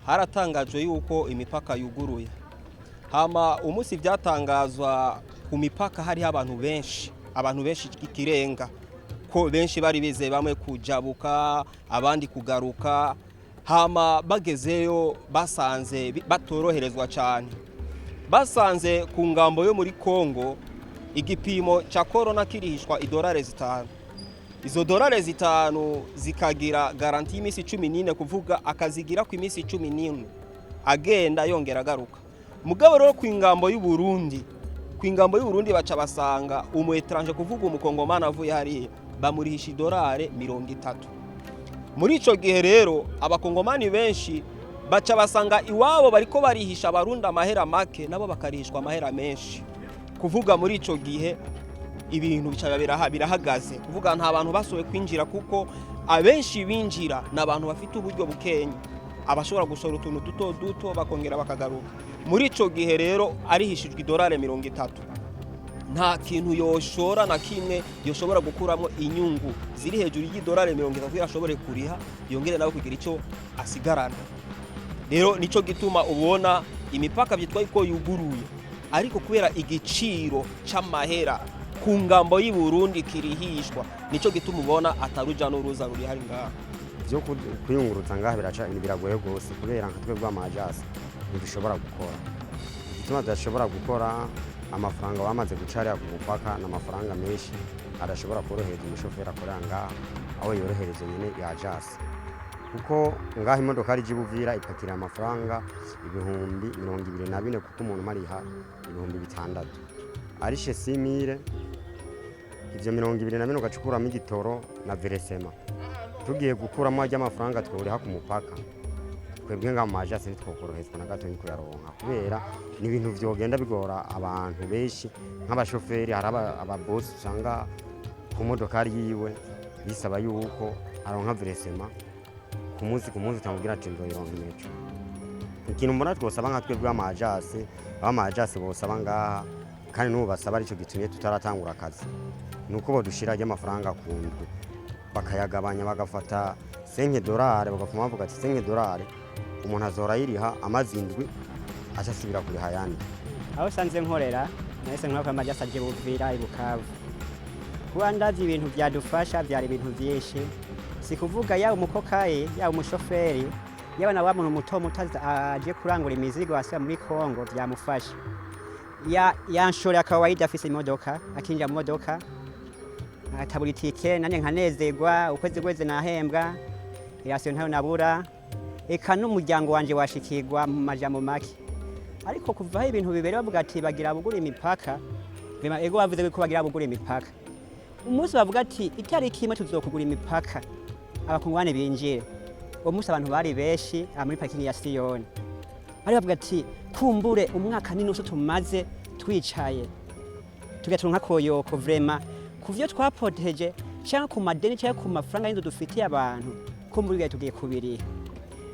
Haratangajwe yuko imipaka yuguruye. Hama umunsi byatangazwa ku mipaka hariho abantu benshi, abantu benshi ikirenga, ko benshi bari bizeye, bamwe kujabuka, abandi kugaruka. Hama bagezeyo basanze batoroherezwa cyane. Basanze ku ngambo yo muri Kongo igipimo cya korona kirihishwa idolari 5. Izo dolari 5 zikagira garantie y'iminsi 14, kuvuga akazigira ku iminsi 14 agenda yongera agaruka. Mugabo rero ku ingambo y'u Burundi, ku ingambo y'u Burundi baca basanga umu étranger, kuvuga umukongomani avuye hariya, bamurihisha idolari 30. Muri ico gihe rero abakongomani benshi baca basanga iwabo bariko barihisha abarundi amahera make, nabo bakarihishwa amahera menshi. Kuvuga muri ico gihe ibintu bica birahagaze, kuvuga nta bantu basohoye kwinjira, kuko abenshi binjira ni abantu bafite uburyo bukenya, abashobora gushora utuntu duto duto bakongera bakagaruka. Muri ico gihe rero arihishijwe idolari 30, nta kintu yoshora na kimwe yoshobora gukuramo inyungu ziri hejuru y'idolari 30 kugira ashobore kuriha, yongere nawe kugira icyo asigarana. Rero nico gituma ubona imipaka byitwa ko yuguruye, ariko kubera igiciro c'amahera ku ngambo y'i Burundi kirihishwa, nico gituma ubona ataruja n'uruza ruri hari ngaha. Byo kwiyunguruza ngaha biragoye rwose, kubera nka twebwe ama agence ntidushobora gukora. Igituma tudashobora gukora, amafaranga bamaze guca hariya ku mupaka ni amafaranga menshi adashobora korohereza umushoferi akorera ngaha, aho yorohereza nyine ya agence, kuko ngaha imodoka ije Buvira ipakira amafaranga 24,000, kuko umuntu umariha 6000, arishe 6000. Ivyo 24 ugaca ukuramo igitoro na versement. Tugiye gukuramo ajya amafaranga twuriha ku mupaka, twebwe nga mu agence ntitwokoroherezwa na gato kuyaronka, kubera ni ibintu vyogenda bigora abantu benshi nk'abashoferi. Hari ababosi usanga ku modokari yiwe bisaba yuko aronka versement ku munsi ku munsi, utamubwira ati nzoyironka ejo. Ikintu mbona twosaba nka twebwe ama agence, abama agence bosaba ngaha, kandi n'ubu basaba, aricyo gitumye tutaratangura akazi, ni uko bodushira ajya amafaranga ku ndwi bakayagabanya, bagafata 5 dollars, bagafuma bavuga ati 5 dollars umuntu azora ayiriha amaze indwi, aca asubira kuriha ayandi. Aho usanze nkorera nahise nkora ama agence aje Buvira i Bukavu, kuba ndazi ibintu byadufasha byari ibintu byinshi. Si kuvuga yaba umukokayi, yaba umushoferi, yaba na wa muntu muto muto aje kurangura imizigo asubira muri Kongo, byamufasha. Yanshorera kawaida, afise imodoka, akinjira mu modoka atabura itike, nanjye nkanezerwa. Ukwezi kwezi nahembwa, i ration ntayo nabura, eka n'umuryango wanje washikirwa mu majambo make. Ariko kuva aho ibintu bibere bavuga ati bagira bugura imipaka, vema ego bavuze ko bagira bugura imipaka. Umunsi bavuga ati itariki imwe tuzokugura imipaka abakongomani binjire, uwo munsi abantu bari benshi aha muri parking ya Siyoni. Bari bavuga ati kumbure umwaka n'inusu tumaze twicaye, tugatunka koyoko vraiment ku vyo twapoteje cyangwa ku madeni cyangwa ku mafaranga y'inzu dufitiye abantu, kumbure ibihe tugiye kubiriha.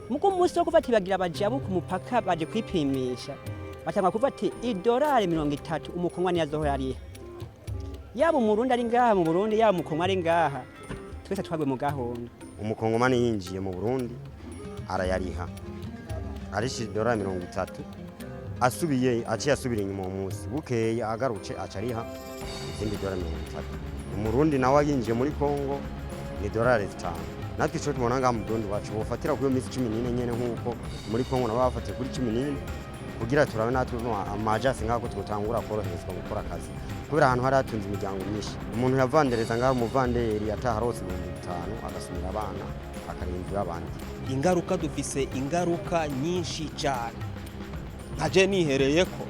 Mugo umunsi wo kuva ati bagira bajabu ku mupaka baje kwipimisha, batanga kuvuga ati idolari 30 umukongomani azohora ariha, yaba umurundi ari ngaha mu Burundi, yaba umukongomani ari ngaha, twese twagwe mu gahunda. Umukongomani yinjiye mu Burundi arayariha, arisha idolari 30. Asubiye, aciye asubira inyuma, uwo munsi bukeye agarutse aca ariha izindi dolari 30. Umurundi nawe yinjiye muri Kongo ni dolari 5. Natwe ico tubona ngaha mu Burundi wacu, bofatira kuri iyo minsi 14 nyene, nk'uko muri Kongo nabo bafatiye kuri 14, kugira turabe natwe ama agence nk'ako twotangura koroherezwa gukora akazi, kubera ahantu hari hatunze imiryango myinshi. Umuntu yavandereza ngaho, umuvanderi ataha arose 5000, agasumira abana, akarinda abandi. Ingaruka, dufise ingaruka nyinshi cyane. Nkaje nihereye ko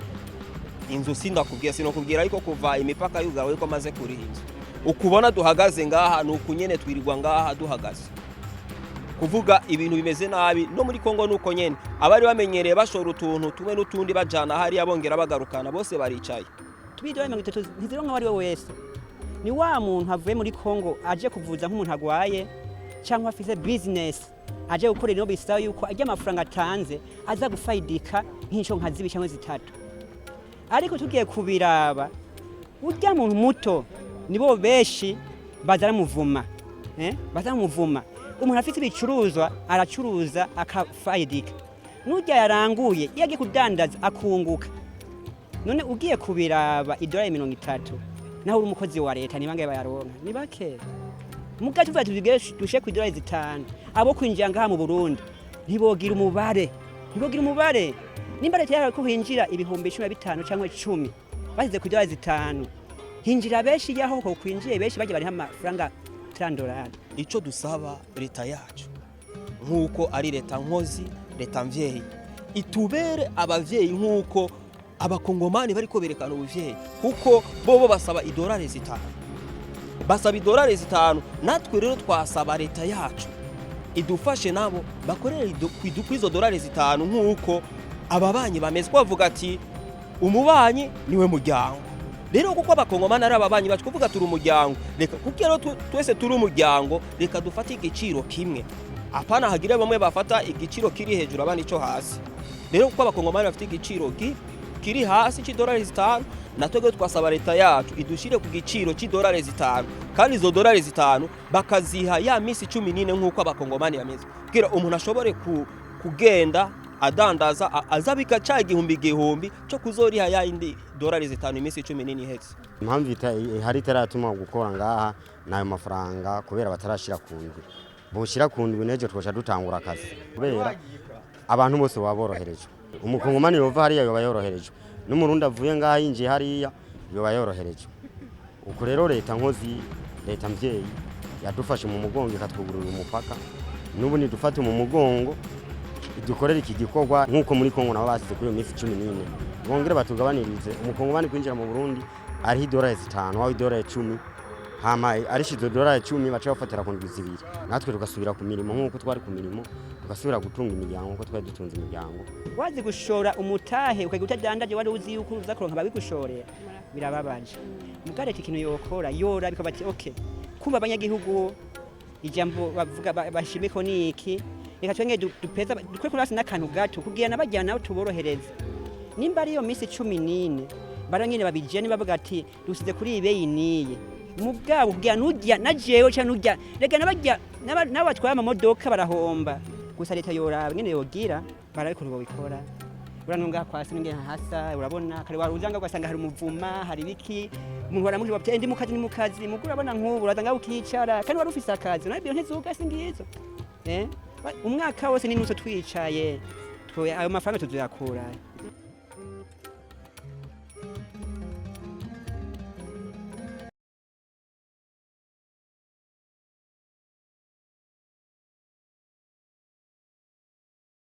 inzu sindakubwiye, sinokubwira, ariko kuva imipaka yugawe ko maze kuriha inzu, ukubona duhagaze ngaha ni uku nyene, twirirwa ngaha duhagaze. Kuvuga ibintu bimeze nabi. No muri Kongo nuko nyene, abari bamenyereye bashora utuntu tumwe n'utundi bajana hariya bongera bagarukana, bose baricaye. Tubidolari 30 ntizironka uwo ari we wese. Ni wa muntu avuye muri Kongo aje kuvuza nk'umuntu agwaye, cyangwa afise business aje gukora ino, bisaba yuko ajya amafaranga atanze aza gufayidika nk'inshuro nka zibiri cyangwa zitatu. Ariko tugiye kubiraba, urya muntu muto nibo benshi bazaramuvuma, eh? Bazaramuvuma. Umuntu afite ibicuruzwa aracuruza akafayidika. N'urya yaranguye iyo agiye kudandaza akunguka. None ugiye kubiraba, idolari 30, naho uri umukozi wa leta, ni bangahe bayaronka? Ni bake. Muga tuvuga tubigere dushe ku idolari 5, abo kwinjira ngaha mu Burundi ntibogira umubare, ntibogira umubare. Nimba leta yawe ko hinjira 15,000 cyangwa 10, bashyize ku idolari 5, hinjira benshi. Yaho ko kwinjiye benshi bajya bariha amafaranga 30 dolari. Icyo dusaba leta yacu, nk'uko ari leta nkozi, leta mvyeyi, itubere abavyeyi nk'uko abakongomani bariko berekana ubuvyeyi, kuko bobo basaba idolari 5, basaba idolari 5. Natwe rero twasaba leta yacu idufashe, nabo bakorere kw'izo dolari 5 nk'uko ababanyi bameze, ko bavuga ati umubanyi niwe muryango. Rero kuko abakongomani ari ababanyi bacu, kuvuga turi umuryango, reka kuko rero twese turi umuryango, reka dufate igiciro kimwe, apana hagire bamwe bafata igiciro kiri hejuru, abandi ico hasi. Rero kuko abakongomani bafite igiciro kiri hasi c'idolari 5, natwebwe twasaba leta yacu idushire ku giciro c'idolari 5, kandi izo dolari 5 bakaziha ya misi 14 nk'uko abakongomani bameze, kugira umuntu ashobore kugenda adandaza, azabika ca igihumbi igihumbi cyo kuzoriha ya yindi dolari 5 iminsi 14 ihetse. Impamvu ihari itaratuma gukora ngaha ni ayo mafaranga, kubera batarashira ku ndwi. Boshira ku ndwi, n'ejo twoca dutangura akazi, kubera abantu bose baba boroherejwe. Umukongomani yova hariya yoba yoroherejwe, n'umurundi avuye ngaha yinjiye hariya yoba yoroherejwe. Uko rero leta nkozi, leta mvyeyi yadufashe mu mugongo ikatwugururira umupaka, n'ubu nidufate mu mugongo dukorere iki gikorwa nk'uko muri Kongo nabo basize kuri iyo minsi 14, bongere batugabanirize. Umukongomani kwinjira mu Burundi ariho idolari 5 aho idolari 10, hama arishize idolari 10 baca bafatira ku ndwi 2, natwe tugasubira ku mirimo nk'uko twari ku mirimo, tugasubira gutunga imiryango nk'uko twari dutunze imiryango. Wazi gushora umutahe ukagira utadandaje, wari uzi yuko uza kuronka babigushorera, birababaje. Muga leta ikintu yokora, yora bikaba ati okay, kumva abanyagihugu ijambo bavuga bashimiko ni iki, reka twenge dupeza dukwe kuri hasi n'akantu gato kugira n'abajyana nabo tuborohereze. Nimba ari iyo minsi 14, bara nyene babijene bavuga ati dusize kuri iyi beyi niye, mugabo kugira nujya na jewe canke nujya reka n'abajya n'abatwaye amamodoka barahomba. Gusa leta yoraba nyene yogira barabe ukuntu bobikora. Urabona ngaha kwa se n'ingene hasa, urabona kare wari uzanga ugasanga hari umuvuma, hari ibiki, umuntu waramubwira ati ndi mukazi, ni mukazi. Mugo urabona nk'ubu uraza ngaho ukicara kandi wari ufise akazi, nawe ibyo ntizuga si ngizo. Umwaka wose ni nuso twicaye, ayo mafaranga tuzoyakura.